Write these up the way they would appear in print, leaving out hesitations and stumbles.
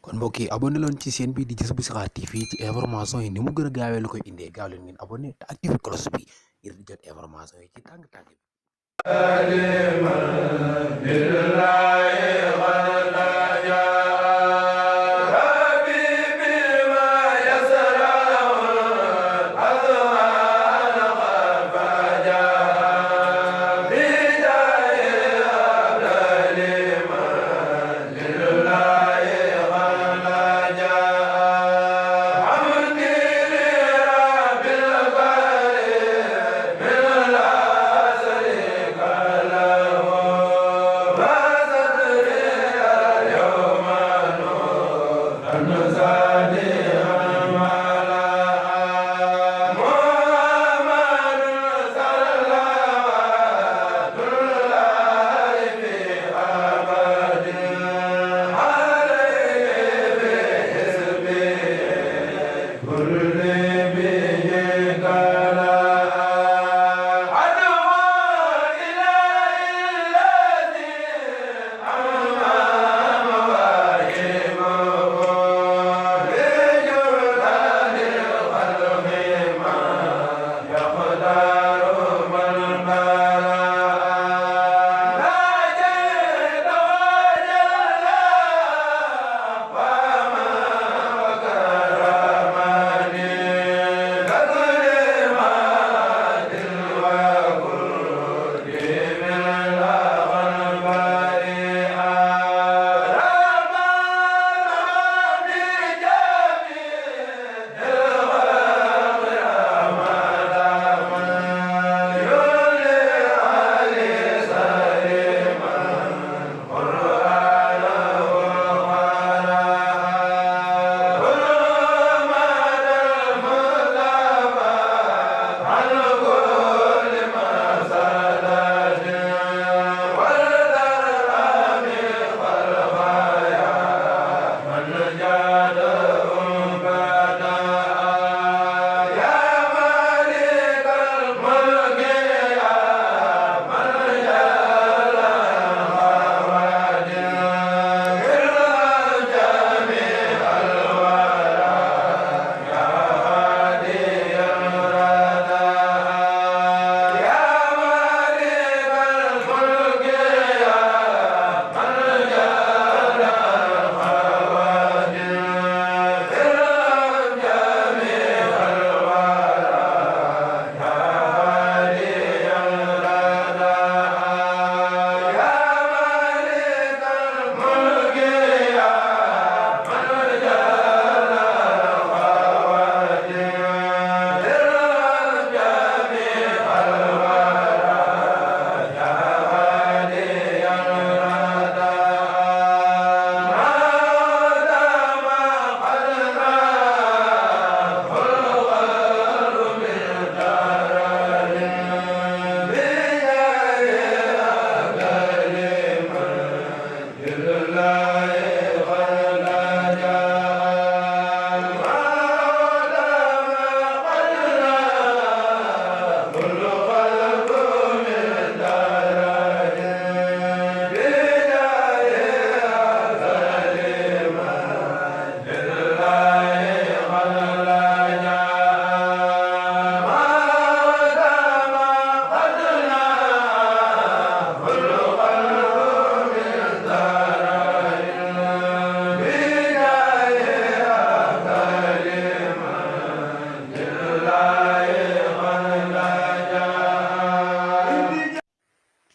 kon mbokk yi abonné leen ci chaîne bi di Jazz bu Sixar TV ci information yi ni mu gën a gaawee la koy indee gaaw leen ngeen abonné te activé cloche bi ngir di jot information yi ci tàng-tàng bi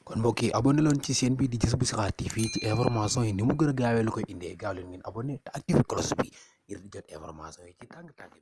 kon mbokk yi abonné leen ci chaîne bi di Jazz bu Sixar TV ci information yi ni mu gën a gaawee la koy indee gaaw leen ngeen abonné te activé cloche bi ngir di jot information yi ci tàng-tàng bi